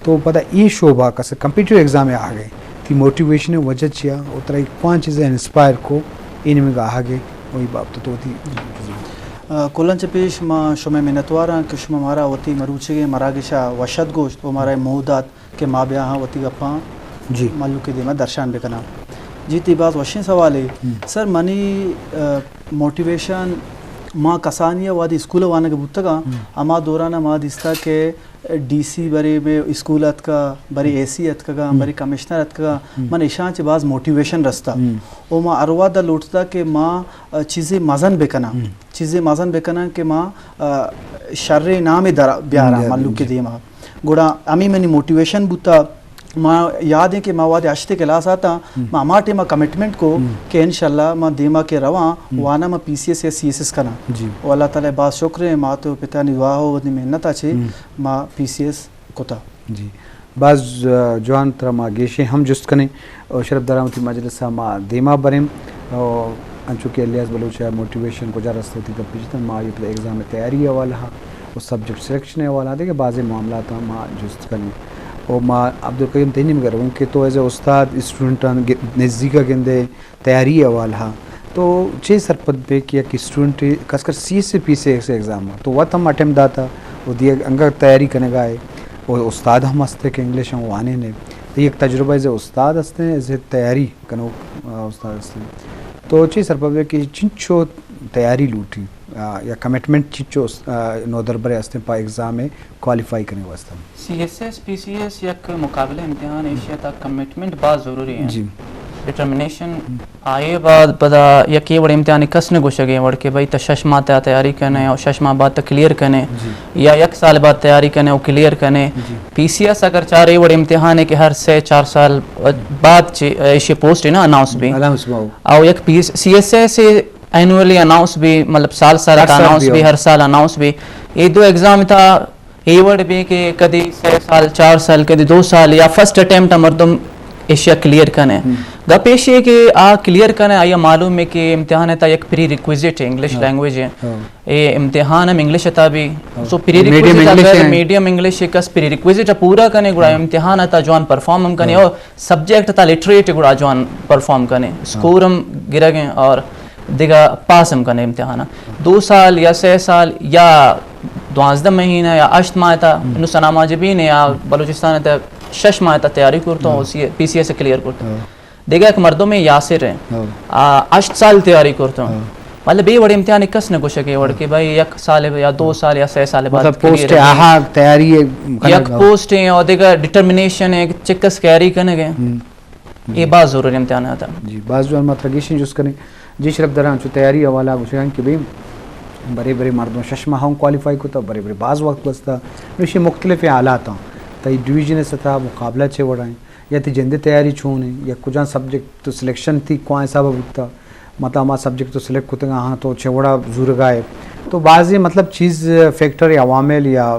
تو پدا اے شعبہ کس کمپیٹیٹیو ایگزام ءَ آہگ ءَ ئے، تئی موٹیویشن ءِ وجہ چیا؟ او ترا اے کوان چیز ءَ انسپائر کو اے نیمگ ءَ آہگ ءَ ئے؟ او اے بابت ءَ تو وتی آ، کلاں چہ پیش ما شمئے منتوار آں کہ شما مارا وتی مروچیگیں مراگش ءَ وش ات گوشت ءُ مارا اے موہ دات کہ ما بیاہاں وتی گپاں جی۔ مھلوک ءِ دیم ءَ درشان بکناں۔ جی، تئی باز وشیں سوالے۔ ہم۔ سر، منی، آ، موٹیویشن، ما کسانی ءَ وہدے اسکول ءَ وانگ ءَ بوتگاں، ہم۔ ہما دوران ءَ ما دیستا کہ ڈی سی برے مئے اسکول اتکا، برے ہم۔ اے سی اتکگا، ہم۔ برے کمشنر اتکگا، ہم۔ من ایشاں چہ باز موٹیویشن رستا۔ ہم۔ او ما ہر وہد ءَ لوٹتا کہ ما، آ، چیزے مزن بکناں، ہم۔ چیزے مزن بکناں کہ ما، آ، شریں نامے در بیاراں بیاراں، مھلوک ءِ جی۔ دیم ءَ۔ گڑا ہمے منی موٹیویشن بوتا۔ ما یاد ایں کہ ما وہدے ہشت کلاس ءَ اتاں، ہم۔ ما ہما ٹائم ءَ کمٹمنٹ کو ہم۔ کہ انشاءاللہ ما دیم ءَ کہ رواں، ہم۔ واناں، ما پی سی ایس یا سی ایس ایس کناں۔ جی۔ ءُ اللہ تعالیٰ ءَ باز شکر ایں، مات ءُ پتانی دعا ءُ وتی محنت ءَ چہ ہم۔ ما پی سی ایس کتا۔ جی۔ باز، آ، جوان، ترا ما گیشیں ہم جست کنیں۔ ءُ شرپ داراں، وتی مجلس ءَ ما دیما بریں۔ ءُ انچو کہ الیاس بلوچ ءَ موٹیویشن کجا رست، وتی گپ جتن، ما آئی ءَ پدا ایگزام ءِ تیاری ءِ حوالہ ءَ ءُ سبجیکٹ سلیکشن ءِ حوالہ ءَ دگہ بازیں معاملاتاں ما جست کنیں۔ ءُ ما عبدالقیوم تئی نیمگ ءَ رویں کہ تو ایز اے استاد اسٹوڈنٹاں گ-، نزیک ءَ گندے، تیاری ءِ حوالہ ءَ تو چے سرپد بے کہ یک اسٹوڈنٹے خاص کر سی ایس سی پی سی ایس ایگزام ءَ تو وت ہم اٹیمپٹ داتا ءُ دیگ انگت تیاری کنگا ئے ءُ استاد ہم ہستے کہ انگلش ہم وانینے، تو یک تجربہ ایز اے استاد ہستے، ایز اے تیاری کنوک، آ، استاد ہستے، تو چے سرپد بے کہ چنچو تیاری لوٹی، آ، یا کمٹمنٹ چنچو اس-، آ، نودربر ءَ ہستے پہ ایگزام ءِ کوالیفائی کنگ ءِ واستہ؟ سی ایس ایس، پی سی ایس یک مقابلہ امتحان، ایشی ءِ تہا کمٹمنٹ باز ضروری ایں۔ جی۔ ڈٹرمنیشن۔ ہم۔ آئی ءَ بعد پدا یک اے وڑیں امتحانے، کس نہ گوشگ ءَ اے وڑ کہ بھئی تو شش ماہ تہا تیاری کنے ہم۔ اور شش ماہ بعد تو کلیئر کنے، ہم۔ جی۔ یا یک سال بعد تیاری کنے اور کلیئر کنے۔ جی۔ پی سی ایس اگر چار اے وڑیں امتحانے کہ ہر سے چار سال بعد چہ ایشی پوسٹ نا اناؤنس بی۔ اناؤنس بی۔ اور یک پی سی ایس ایس اینولی اناؤنس بی، مطلب سال سال ہر تہا سال اناؤنس بی بی، ہو۔ ہر سال اناؤنس بی۔ اے دو ایگزام تہا اے وڑ بی کہ کدی سے سال، چار سال، کدی دو سال یا فرسٹ اٹیمپٹ ءَ مردم ایشی ءَ کلیئر کنے۔ ہم۔ گپ ایشی کہ آ کلیئر کنے، آئی ءَ معلوم ایں کہ امتحان ءِ تہا یک پری ریکویزٹ ایں، انگلش ہاں۔ لینگویج ایں۔ ہاں۔ اے امتحان ہم انگلش ءِ تہا بی۔ ہاں۔ سو پری میڈیم ریکویزٹ انگلش اگر ایں۔ میڈیم انگلش ءَ کس پری ریکویزٹ ءَ پورا کنے، گڑا ہاں۔ امتحان ءِ تہا جوان پرفارم ہم کنے ہاں۔ اور سبجیکٹ ءِ تہا لٹریٹ گڑا جوان پرفارم کنے۔ ہاں۔ اسکور ہم گرگ ایں اور دگہ پاس ہم کنے امتحان ءَ۔ دو سال یا سے سال یا دوازدہ مہینہ یا ہشت ماہ تہا، ہم۔ انوں ثنا ماجبین یا ہم۔ بلوچستان تہا شش ماہ تہا تیاری کرتوں، ہم۔ سی-، پی سی ایس کلیئر کرتوں۔ ہاں۔ دگہ یک مردمے یاسر ایں۔ ہاں۔ آ، ہشت سال تیاری کرتوں۔ ہاں۔ مطلب اے وڑیں امتحانے کس نہ گوشگ ءَ اے وڑ ہاں۔ کہ بھئی یک سال یا دو سال یا سے سال بعد مطلب کلیئر پوسٹ ایں۔ آہا تیاری یک پوسٹ ایں اور دگہ ڈٹرمنیشن ایں کہ چکس کیری کنگ ایں۔ ہم۔ اے جی۔ باز ضروری امتحانات ایں۔ جی، باز جوان، ما ترا گیشیں جست کنیں۔ جی شرپ داراں، چو تیاری حوالہ گوشگ ایں کہ بھئی برے برے مردم شش ماہ ہم کوالیفائی کتا، برے برے باز وقت گوستا۔ نو ایشی مختلف حالات ایں۔ تئی ڈویژن ءِ سطح مقابلہ چے وڑا ایں؟ یا تئی جند ءِ تیاری چون ایں؟ یا کجام سبجیکٹ تو سلیکشن تئی کوان حساب بوتا؟ مطلب ہما سبجیکٹ تو سلیکٹ کتگا ہاں تو چے وڑا زورگا ئے؟ تو بازیں مطلب چیز، فیکٹر یا عوامل یا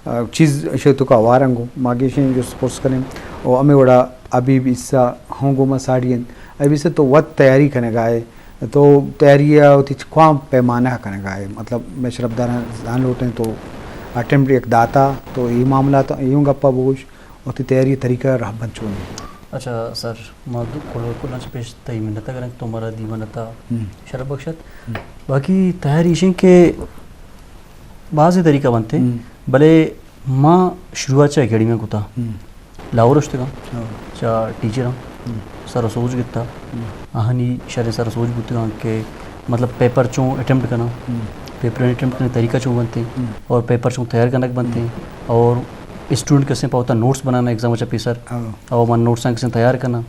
آ، چیز ایشی توکا ہوار انت، گوں ما گیشیں جست پرس کنیں۔ او ہمے وڑا حبیب عیسیٰ ہم گوں ما ساڑی انت۔ حبیب عیسیٰ، تو وت تیاری کنگا ئے، تو تیاری ءَ وتی کوان پیمانہ کنگا ئے؟ مطلب مئے شرپ داراں زان لوٹیں تو اٹیمپٹ یک داتا، تو اے معاملات اے ہم گپا بگوش، وتی تیاری طریقہ رہبند چون انت؟ اچھا سر، ما دو کل-، کلاں چہ پیش تئی منت کناں کہ تو مارا دیوان ءِ تہا ہم۔ شرپ بخشت۔ ہم۔ باقی تیاری ایش انت کہ بازیں طریقہ بنت، ہم۔ بلے ما شروعات چہ اکیڈمی کتا۔ ہم۔ لاہور ءَ شتگاں۔ ہاں۔ چہ ٹیچراں ہم۔ سر ءَ سوج گتا۔ ہم۔ آہانی شریں سر ءَ سوج بوتگاں کہ مطلب پیپر چوں اٹیمپٹ کناں۔ ہم۔ پیپر اٹیمپٹ کنگ ءِ طریقہ چوں بنت ایں ہم۔ اور پیپر چوں تیار کنگ بنت ایں ہم۔ اور اسٹوڈنٹ کسیں پہ وتا نوٹس بنانا ایگزام ءَ چہ پیسر۔ ہاں۔ اور من نوٹساں کسیں تیار کناں۔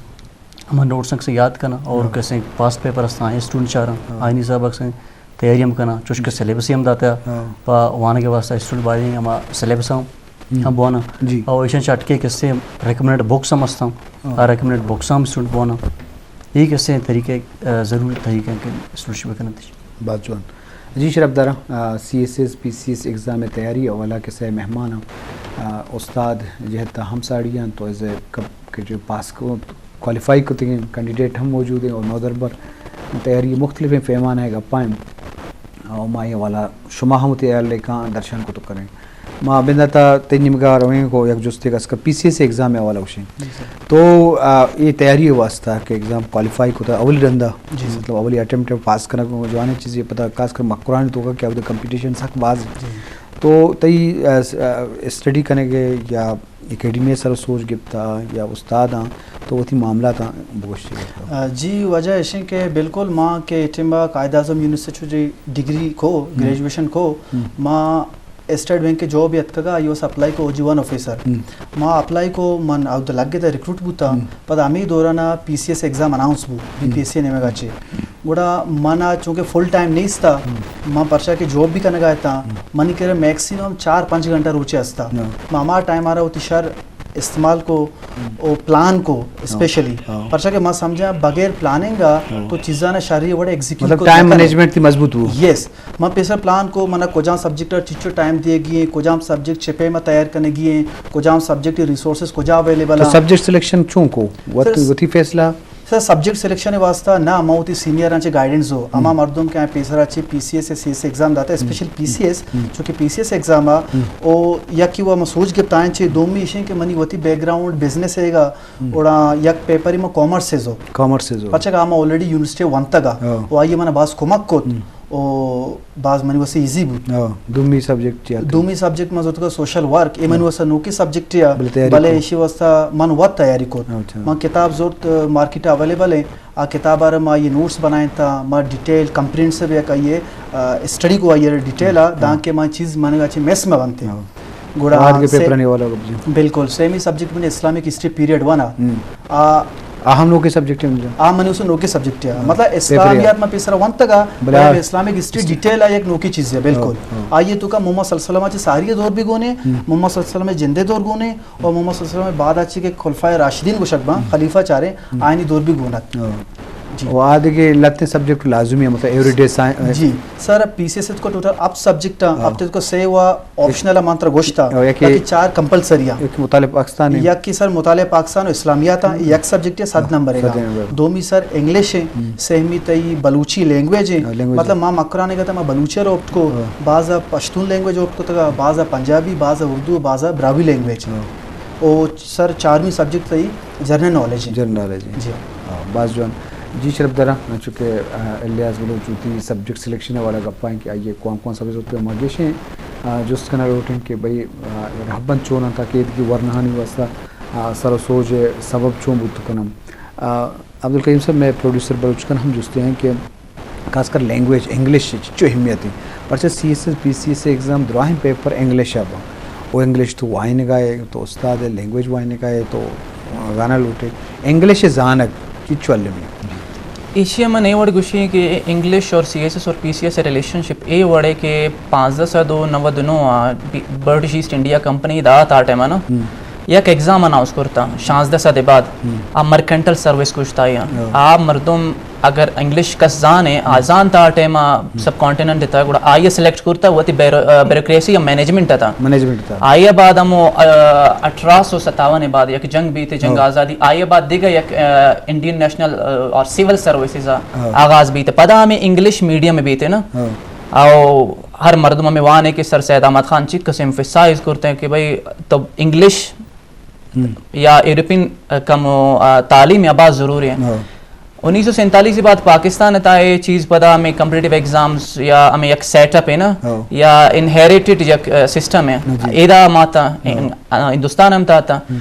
ہما نوٹساں کسے یاد کناں اور ہاں۔ کسے پاسٹ پیپر ہستاں، اسٹوڈنٹ چاراں، ہاں۔ آئینی حساب کسے تیاری ہم کناں، چوش کہ ہم۔ سلیبس ہم داتا، ہاں۔ پہ وانگ ءِ واسطہ اسٹوڈنٹ بایدیں ہما سلیبس ہم، ہم۔ ہم بوانا۔ جی۔ اور ایشاں چہ اٹکے کسے ریکمنڈڈ بکس ہم ہستاں، ہاں۔ آ ریکمنڈڈ بکس ہم اسٹوڈنٹ بوانا۔ اے کسے طریقہ، آ، ضروری طریقہ کہ اسٹوڈنٹ شبہ کنت۔ باز جوان۔ جی شرپ داراں، آ، سی ایس ایس، پی سی ایس ایگزام ءِ تیاری حوالہ کسے مہمان آں، آ، استاد جہت ءَ ہم ساڑی آں، تو ایز اے کب-، کہ جو پاس کو کوالیفائی کتگیں کینڈیڈیٹ ہم موجود ایں اور نودربر تیاری مختلفیں پیمانہ ءَ گپا ایں۔ اور ما اے حوالہ شما ہم وتی ہیال لیکاں درشان کت کنیں۔ ما بنداتا تئی نیمگا رویں کو یک جستے کا اس کا پی سی ایس ایگزام حوالہ گوشیں۔ تو آ، اے تیاری واسطہ کہ ایگزام کوالیفائی کو تا اولی رندا، مطلب اولی اٹیمپٹ پاس کنگ جوانیں چیزے، پتہ خاص کر مکران تو کا کہ کمپٹیشن سک باز۔ تو تئی، آ، س-، آ، اسٹڈی کنگ یا اکیڈمی سر سوچ گپتا یا استاداں تو وتی معاملاتاں بگوشتی۔ آ، جی، وجہ ایشیں کہ بالکل ما کہ ٹیما قائد اعظم یونیورسٹی ڈگری کو، گریجویشن کو، ما اسٹیٹ بینک جاب اتکگا، آئی وس اپلائی کو او جی ون آفیسر۔ ما اپلائی کو، من اودا لگے تا ریکروٹ بوتا۔ پدا ہمیں دورانا پی سی ایس ایگزام اناؤنس بو، بی پی ایس سی نیمگا چے۔ گڑا من آ چونکہ فل ٹائم نیستا، من پرچا کہ جاب بھی کنگا اتاں، منی کرے میکسیمم چار پنچ گھنٹہ روچے استا۔ من ہما ٹائم آرا وتی شر استعمال کو، او پلان کو اسپیشلی۔ پرچا کہ من سمجھا بغیر پلاننگ آ تو چیزاں شری وڑے ایگزیکیوٹ مطلب کو ٹائم مینجمنٹ تھی مضبوط ہو۔ یس، من پیسر پلان کو، منا کجام سبجیکٹ آ چچو ٹائم دیے گی، کجام سبجیکٹ چپے ما تیار کرنے گی، کجام سبجیکٹ ریسورسز کجا اویلیبل تو ہیں۔ سبجیکٹ سلیکشن چون کو؟ وت-، سر، وتی فیصلہ؟ سر، سبجیکٹ سلیکشن واسطہ نہ، ما وتی سینئر آنچے گائیڈنس ہو۔ ہما مردم کہ پیسر آچے پی سی ایس، سی ایس ایگزام داتا، اسپیشل پی سی ایس، چونکہ پی سی ایس ایگزام آ، او یکی وہ ما سوچ گپتا ہیں چے، دومی ایشیں کہ منی وتی بیک گراؤنڈ بزنس ہے گا، اوڑا یک پیپر ما کامرس سے زو۔ کامرس سے زو۔ پچھا کہ ما آلریڈی یونیورسٹی ونتگا، او آئیے منا باز کمک کت۔ او باز منی واسطہ ایزی بوت۔ ہاں، دومی سبجیکٹ چیا؟ دومی سبجیکٹ ما زرتگا سوشل ورک، اے منی واسطہ نوکی سبجیکٹ یا، بلے تیاری بلے کو۔ ایشی واسطہ من وت تیاری کت۔ اچھا۔ من کتاب زرت، مارکیٹ اویلیبل ہیں، آ کتاب آر ما یہ نوٹس بنائیں تا، ما ڈیٹیل کمپریہنسو یک آئیے، آ، اسٹڈی کو آئیے ڈیٹیل آ، ہاں۔ دانکہ ما چیز منگا چہ مس مہ بنتے۔ ہاں۔ گڑا آدگہ سے-، پیپر آنے والا کبجی۔ بالکل، سیمی سبجیکٹ من اسلامک ہسٹری پیریڈ ون آ۔ ہم۔ آ، آ ہم نوکے سبجیکٹ ہیں مجھے۔ آ منی اسے نوکے سبجیکٹ ہے۔ ہاں۔ مطلب پیپر اسلامیات ہے۔ ما پیسرا ونتگا، بلے بلے آ میں اسلامک ہسٹری ہسٹری۔ ڈیٹیل آ یک نوکی چیز ہے، بالکل۔ ہاں، ہاں۔ آئیے تو کا محمد صلی اللہ علیہ وسلم چے ساری دور بھی گونے، ہم۔ محمد صلی اللہ علیہ وسلم جندے دور گونے، اور محمد صلی اللہ علیہ وسلم بعد آچی کہ خلفائے راشدین گوشگ باں، ہم۔ خلیفہ چارے، ہم۔ آئینی دور بھی گونت۔ ہاں۔ جی۔ و آ دگہ لہتیں سبجیکٹ لازمی ہے، مطلب ایوری ڈے سائن-، جی۔ سر، پی سی ایس کو ٹوٹل اپ سبجیکٹ ہیں، ہاں۔ اپ تو کو سے و آپشنل مان ترا گوشتا، ہاں، یکی باقی چار کمپلسری ہیں۔ یکی مطالعہ پاکستان ہے۔ یکی سر مطالعہ پاکستان و اسلامیات ہیں، ہاں۔ یک سبجیکٹ ہے، صد ہاں، نمبر ہے۔ صد نمبر۔ دومی سر انگلش ہے، ہم۔ سہمی تئی بلوچی لینگویج ہے۔ ہاں، لینگویج مطلب ہے۔ ما مکران گتا ما بلوچی رو اپٹ کو، ہاں۔ بعض پشتون لینگویج اپٹ کو تگا، بعض پنجابی، بعض اردو، بعض براہوئی لینگویج۔ ہاں۔ او سر چارمی سبجیکٹ تئی جنرل نالج ہے۔ جنرل نالج ہے۔ جی۔ ہاں، باز جوان۔ جی شرف دارا، چونکہ، آ، الیاس بلوچ وتی سبجیکٹ سلیکشن والا گپا ہیں کہ آئیے کون کون سبجیکٹ پہ مگیشیں، آ، جست کنا لوٹیں کہ بھئی، آ، رہبند چون انت تاکہ ایدگی ورنہانی واسطہ، آ، سر و سوج سبب چون بوت کنم۔ آ، عبدالکریم صاحب، میں پروڈیوسر بلوچ کن ہم جستے ہیں کہ خاص کر لینگویج انگلش چچو اہمیت ہے، پرچہ سی ایس ایس، پی سی ایس ایگزام دراہیں پیپر انگلش ء باں۔ او انگلش تو وائنگا ہے، تو استاد ہے، لینگویج وائنگا ہے، تو گانا لوٹے۔ انگلش زانگ چچو المی۔ ایشی من اے وڑ گوشی کہ انگلش اور سی ایس ایس اور پی سی ایس ریلیشن شپ اے وڑ ہے کہ پانزدہ سد و نود و نو آ بی-، برٹش ایسٹ انڈیا کمپنی دا تا ٹائم نا ہم۔ یک ایگزام اناؤنس کرتا، شانزدہ سال بعد، ہم۔ آ مرکنٹل سروس گوشتا یا۔ ہاں۔ آ مردم اگر انگلش کس زانے، ہم۔ آ زانتا آ ٹائم آ ہم۔ سب کانٹیننٹ تا، گڑا آئی سلیکٹ کرتا، وتی بیرو-، آ، بیوروکریسی یا مینجمنٹ تا۔ مینجمنٹ تا۔ آئی بعد ہمو، آ، اٹھارہ سو ستاون بعد یک جنگ بیت، جنگ ہاں۔ آزادی، آئی بعد دیگہ یک، آ، انڈین نیشنل، آ، اور سول سروسز آ ہاں۔ آغاز بیت۔ پدا ہمیں انگلش میڈیم بیت نا۔ ہاں۔ او ہر مردم ہمیں وانے کہ سر سید احمد خان چی قسم ایمفسائز کرتے ہیں کہ بھئی تو انگلش ہم۔ یا یورپین، آ، کم، آ، تعلیم یا باز ضروری ہے۔ ہاں۔ انیس سو سینتالیس بعد پاکستان تا یہ چیز پدا ہمیں کمپٹیٹیو ایگزامز یا ہمیں یک سیٹ اپ ہے نا، ہاں۔ یا انہیریٹڈ یک، آ، سسٹم ہے۔ ہاں جی۔ ایدا ماتا، ہاں۔ ان-، آ، ہندوستان ہم تا تا۔ ہم۔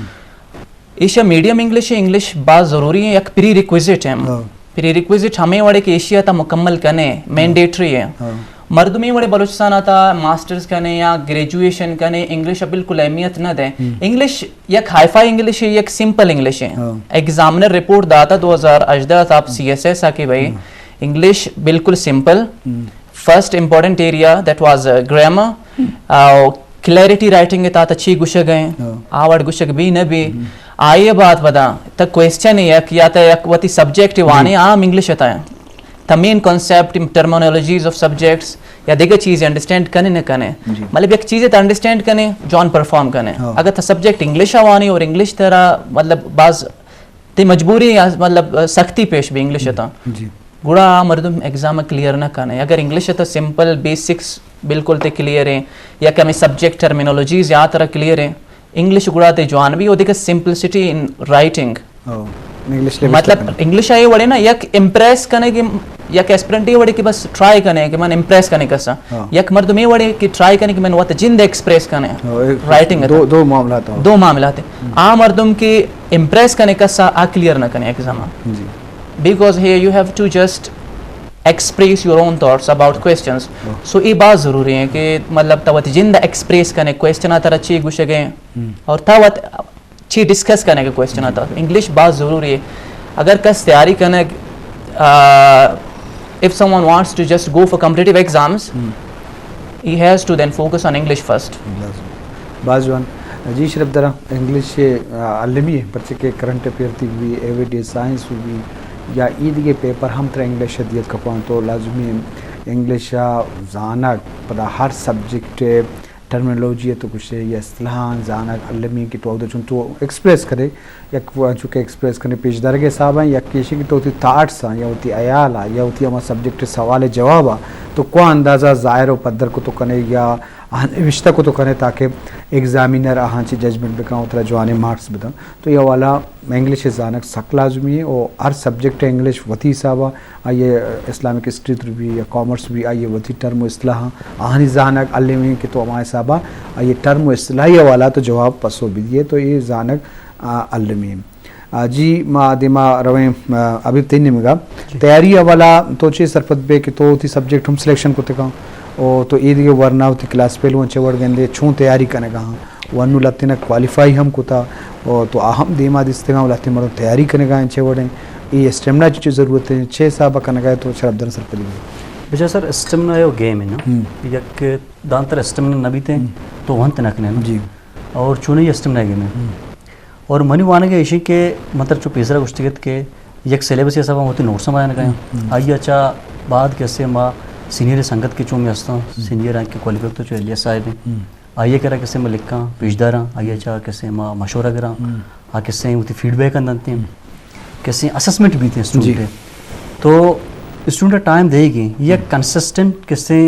ایشیا میڈیم انگلش ہے، انگلش باز ضروری ہے، یک پری ریکویزٹ ہے۔ ہاں۔ پری ریکویزٹ ہمیں وڑے کہ ایشیا تا مکمل کنے، ہاں۔ مینڈیٹری ہے۔ ہاں۔ مردمی وڑے بلوچستان آتا ماسٹرز کنے یا گریجویشن کنے، انگلش ء بالکل اہمیت نہ دے۔ ہم۔ انگلش یک ہائی فائی انگلش ہے، یک سمپل انگلش ہے۔ ہاں۔ ایگزامنر رپورٹ داتا دو ہزار ہژدہ تا آپ ہم۔ سی ایس ایس آ کہ بھائی ہم۔ انگلش بالکل سمپل۔ ہم۔ فرسٹ امپورٹنٹ ایریا دیٹ واز گرامر، ہم۔ اور کلیئرٹی رائٹنگ تا تا چی گوشگ ہیں، ہاں۔ آ وڑ گوشگ بھی نہ بھی۔ ہم۔ آئیے بعد پدا تا کوئسچن یک یا تا یک وتی سبجیکٹ جی۔ وانے عام انگلش تا ہے۔ تا مین کانسیپٹ، ٹرمینالوجیز آف سبجیکٹس یا دیگر چیز انڈرسٹینڈ کنے نہ کنے۔ جی۔ مطلب یک چیز تا انڈرسٹینڈ کنے، جان پرفارم کنے۔ ہاں۔ اگر تا سبجیکٹ انگلش آ وانی اور انگلش ترا مطلب باز تی مجبوری یا مطلب سختی پیش بھی انگلش تا۔ جی۔ گڑا آ مردم ایگزام کلیئر نہ کنے۔ اگر انگلش ء تہ سمپل بیسکس بالکل تئی کلیئر ہیں، یا کمی سبجیکٹ ٹرمینالوجیز یا ترا کلیئر ہیں، انگلش گڑا تئی جوان بی، او دیکھا سمپلسٹی ان رائٹنگ۔ او، انگلش لیبل مطلب، تک۔ انگلش ء اے وڑے نا، یک امپریس کنے کہ، یک ایسپرنٹ اے وڑے کہ بس ٹرائی کنے کہ من امپریس کنے کسا۔ ہاں۔ یک مردم اے وڑے کہ ٹرائی کنے کہ من وت جند ایکسپریس کنے۔ ہاں، ایک رائٹنگ دو، اتھا۔ دو معاملات ہیں۔ دو معاملات ہیں۔ ہم۔ آ مردم کہ امپریس کنے کسا، آ کلیئر نہ کنے ایگزام۔ جی۔ Because here you have to just express your own thoughts about questions. ہاں۔ سو اے باز ضروری ہیں کہ مطلب تو وت جند ایکسپریس کنے، کوشچن آ ترا چی گوشگے ہم۔ اور تو وت چی ڈسکس کنے کہ کوشچن آتا۔ انگلش باز ضروری ہے۔ اگر کس تیاری کنے، آ، if someone wants to just go for competitive exams, ہم۔ he has to then focus on English first. لازم۔ باز جوان۔ جی شرف درا، انگلش، آ، المی ہے، پرچہ کہ کرنٹ افیئر تھی بھی، ایوریڈے سائنس بھی، یا ای دیگہ پیپر ہم ترا انگلش دیت کپان، تو لازمی ہے انگلش زانگ پدا ہر سبجیکٹ ٹرمینالوجی ء تو گوشے یا اصطلاحاں زانگ المی کہ تو اودا چون تو ایکسپریس کرے، یک انچو کہ ایکسپریس کرنے پیش دارگ ء حساب ء، یک ایشی کہ تو وتی تھاٹس ء یا وتی حیال ء یا وتی ہما سبجیکٹ سوال ء جواب ء تو کو اندازہ ظاہر و پدر کو تو کنے یا آہاں نوشتہ کو تو کنے تاکہ ایگزامینر آہاں چی ججمنٹ بکن و ترا جوانیں مارکس بدن۔ تو یہ والا انگلش زانگ سک لازمی ہے و ہر سبجیکٹ انگلش وتی حساب ء آئی ء اسلامک ہسٹری تر بی یا کامرس بی، آئی ء وتی ٹرم و اصطلاح آہانی زانگ المی کہ تو ہما حساب ء آئی ء ٹرم و اصطلاحی حوالہ تو جواب پسو بدیے تو اے زانگ، آ، المی۔ آ، جی ما دیما رویں، آ، حبیب تئی نیمگا۔ جی۔ تیاری حوالہ تو چے سرپد بے کہ تو وتی سبجیکٹ ہم سلیکشن کتگاں او تو اے دیگہ ورنا وتی کلاس پیلو انچے وڑ گندے چون تیاری کنگا ہاں؟ و انو لہتینا کوالیفائی ہم کتا، و تو آ ہم دیما دیستگاں و لہتیں مردم تیاری کنگا انت چے وڑیں، اے اسٹیمنا چی چی ضرورت ہے، چے حساب کنگا ہے تو شرف درا سرپدی بے۔ بچا سر، اسٹیمنا ہے و گیم ہے نا۔ ہم۔ یک دانتر اسٹیمنا نہ بیتے ہم۔ تو ونت نہ کنے نا۔ جی۔ اور چونی اسٹیمنا گیم ہے۔ ہم۔ اور منی وانگ ایشی کہ مطلب چو پیسرا گوشتگت کہ یک سلیبس حساب ہوتی نوٹس ہم آیا نہ گئے۔ ہم۔ آئی اچھا بعد کیسے ما سینئر سنگت کے چون میں ہستاں، ہم۔ سینئر آن کے کوالیفائی تو چو ایلیا صاحب ہیں۔ ہم۔ آئی ء کرا کسے ما لکھاں، پیش داراں، آئی ء چا کسے ما مشورہ گراں، ہم۔ آ کسے وتی فیڈ بیک اندنت ہیں، ہم۔ کسے اسسمنٹ بیتے ہیں اسٹوڈنٹ جی۔ ء۔ تو اسٹوڈنٹ ٹائم دے گی، یک ہم۔ کنسسٹنٹ کسے